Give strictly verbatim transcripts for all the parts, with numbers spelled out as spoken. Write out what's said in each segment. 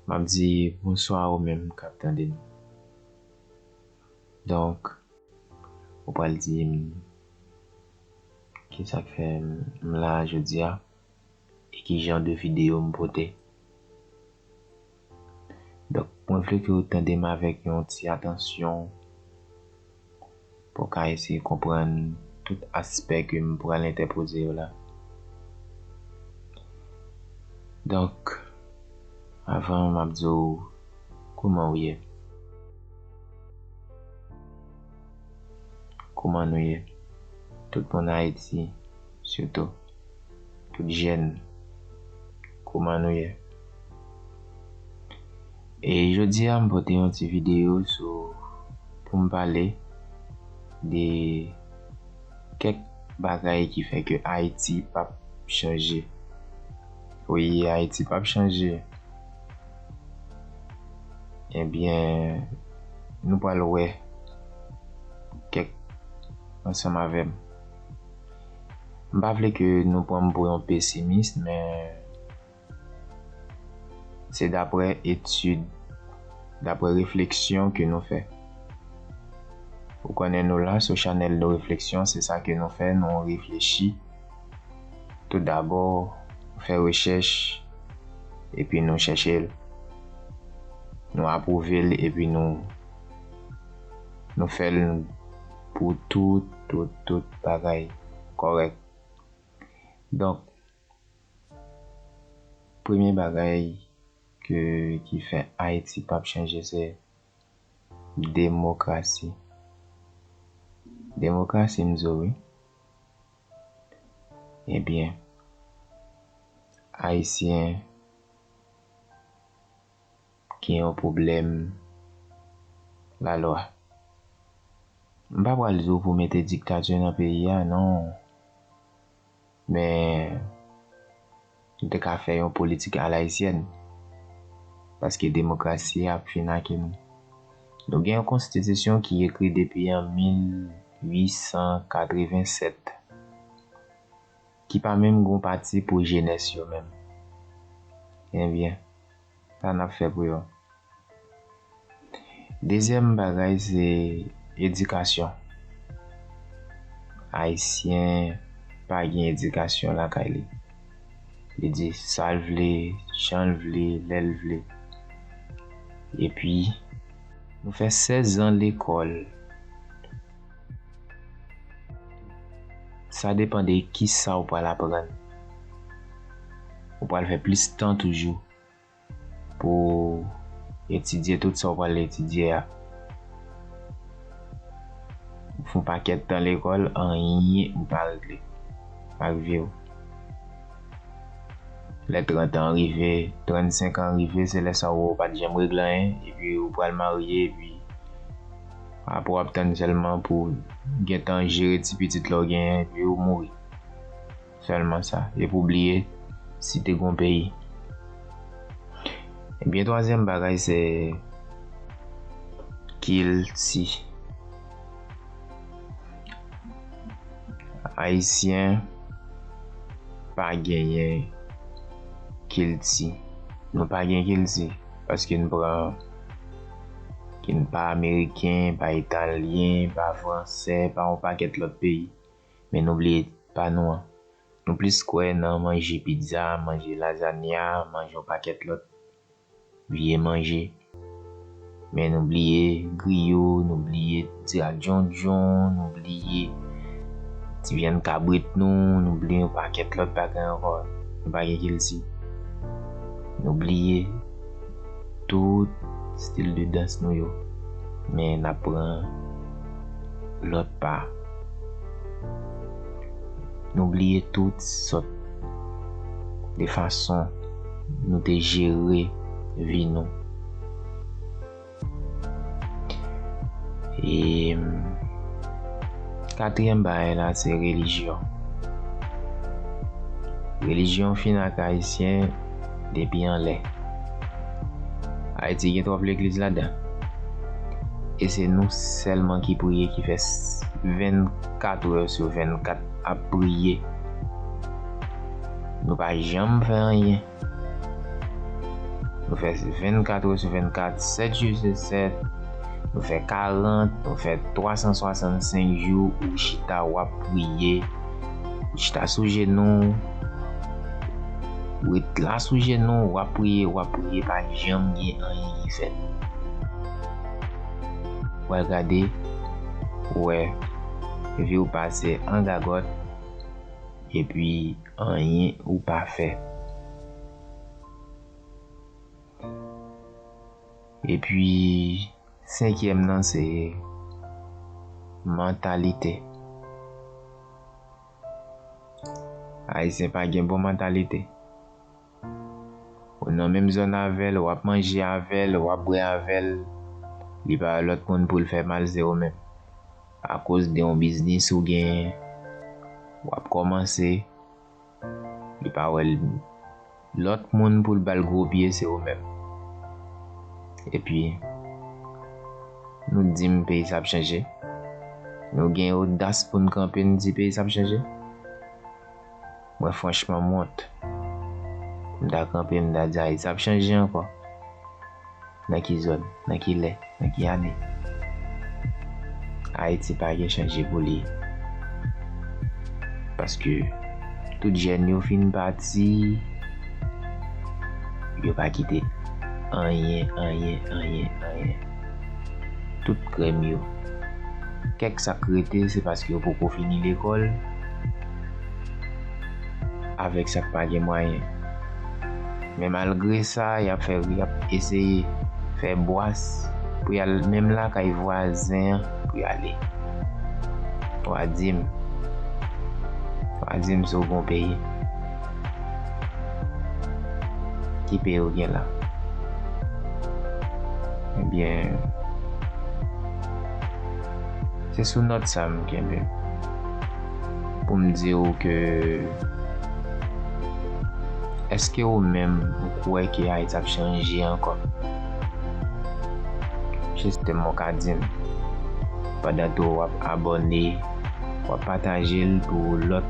M ap di bonswa ou menm k ap tande m. Donk, ou pral di m kisa k fè m la jodi a e ki jan de videyo m pote. Donk, mwen vle ke w tande m avèk yon ti atansyon pou w ka eseye konprann tout aspè ke m pral entèpoze yo la. Donk, avan m ap di w kòman w ye. Kòman nou ye? Tout moun Ayiti, sitou. Tout jèn, kòman nou ye? E jodi a, m pote yon ti videyo sou, pou m pale de kèk bagay ki fè ke Ayiti p ap chanje. Wi, Ayiti p ap chanje. Ebyen, nou pral wè kèk ansanm avè m. M pa vle ke nou pran m pou yon pesimis, men se daprè etid, daprè refleksyon ke nou fè. Ou konnen nou la sou chanèl de refleksyon, se sa ke nou fè, nou reflechi. Tou dabò, nou fè rechèch, epi nou chèche l. Nou apwouve l, epi nou, nou fè l pou tout, tout, tout bagay kòrèk. Donk, premye bagay ke, ki fè Ayiti p ap chanje, se demokrasi. Demokrasi, m di w, wi. Ebyen, Ayisyen gen yon pwoblèm lalwa. M pa pral di w pou mete diktati nan peyi a, non. Men, nou te ka fè yon politik alayisyèn, paske demokrasi a ap fin ak nou. Nou gen yon konstitisyon ki ekri depi an mil uit san katreven sèt, ki pa menm gen yon pati pou jenès yo menm. Ebyen, sa n ap fè pou yo? Dezyèm bagay, se edikasyon. Ayisyen pa gen edikasyon lakay li. Li di sa l vle, jan l vle, lè l vle. Epi, nou fè sèz an lekòl. Sa depann de kisa w pral aprann. Ou pral fè plis tan toujou pou etidye tout sa w pral etidye a. Ou fè yon pakèt tan lekòl, anyen ou pa regle ak vi w. Lè trant an rive, trannsenk an rive, se lè sa w wè w pa t janm regle anyen, epi ou pral marye, epi apre w ap tann sèlman pou w gentan jere ti pitit la w genyen, epi ou mouri. Sèlman sa. Epi w bliye si te gen yon peyi. Ebyen, twazyèm bagay, se kilti. Ayisyen pa genyen kilti. Nou pa gen kilti. Paske n pran, ki n pa ameriken, pa italyen, pa fransè, pa yon pakèt lòt peyi. Men nou bliye pa nou an. Nou plis kwè nan manje pizza, manje lasagna, manje yon pakèt lòt vye manje. Men nou bliye griyo, nou bliye dira djondjon, nou bliye ti vyann kabrit nou, nou bliye yon pakèt lòt bagay ankò. Nou pa gen kilti. Nou bliye tout stil de dans nou yo. Men n ap pran lòt pa. Nou bliye tout sòt de fason nou te jere vi nou. E katriyèm bagay la, se relijyon. Relijyon fin ak Ayisyen depi anlè. Ayiti gen twòp legliz ladan. E se nou sèlman ki priye, ki fè vennkat è sou vennkat ap priye. Nou pa janm fè anyen. Nou fè vennkat sou vennkat, sèt jou sou sèt. Nou fè karant, nou fè twa san swasannsenk jou, ou chita, w ap priye. Ou chita sou jenou, ou ret la sou jenou, w ap priye, w ap priye, pa janm gen anyen ki fèt. W al gade, ou wè, vi w pase an gagòt, epi anyen ou pa fè. Epi, senkyèm nan, se mantalite. Ayisyen pa gen bon mantalite. Ou nan menm zòn avè l, w ap manje avè l, w ap bwè avè l, li pa lòt moun pou l fè mal, se ou menm. Akoz de yon biznis ou genyen, w ap kòmanse, li pa wè l, lòt moun pou l ba l gwo pye, se ou menm. Epi, nou di m peyi sa ap chanje. Nou gen odas pou n kanpe, n di peyi sa ap chanje. Mwen, franchman, m wont. M ta kanpe, m ta di, Ayiti ap chanje ankò. Nan ki zòn? Nan ki lè? Nan ki ane? Ayiti pa gen chanje pou li. Paske tout jèn yo fin pati, yo pa kite anyen, anyen, anyen, anyen. Tout krèm yo. Kèk sa k rete, se paske yo poko fini lekòl. Avèk sa k pa gen mwayen. Men malgre sa, y ap fè, y ap eseye fè bwas pou y al menm lakay vwazen an pou y ale. W a di m, w a di m si w gen yon peyi. Ki peyi w gen la? Ebyen, se sou nòt sa m kenbe pou m di w ke, èske ou menm ou kwè ke Ayiti ap chanje ankò? Se sa m ka di m. Pandan tou w ap abòne, w ap pataje l pou lòt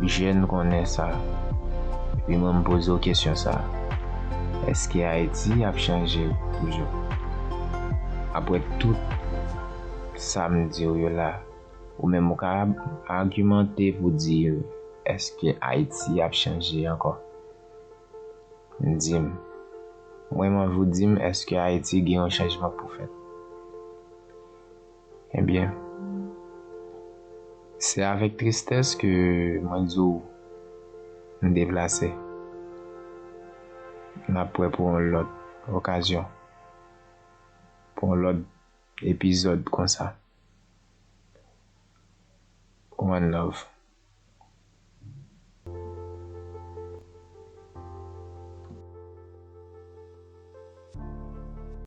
jèn konnen sa. Epi mwen, m poze w kesyon sa. Èske Ayiti ap chanje toujou? Apre tout sa m di w yo la, ou menm ou ka agimante pou di, èske Ayiti ap chanje ankò? Di m. Mwen, m anvi w di m, èske Ayiti gen yon chanjman pou fèt? Ebyen, se avèk tristès ke mwen di w m deplase. N ap wè pou yon lòt okazyon, pou yon lòt epizòd konsa. One love.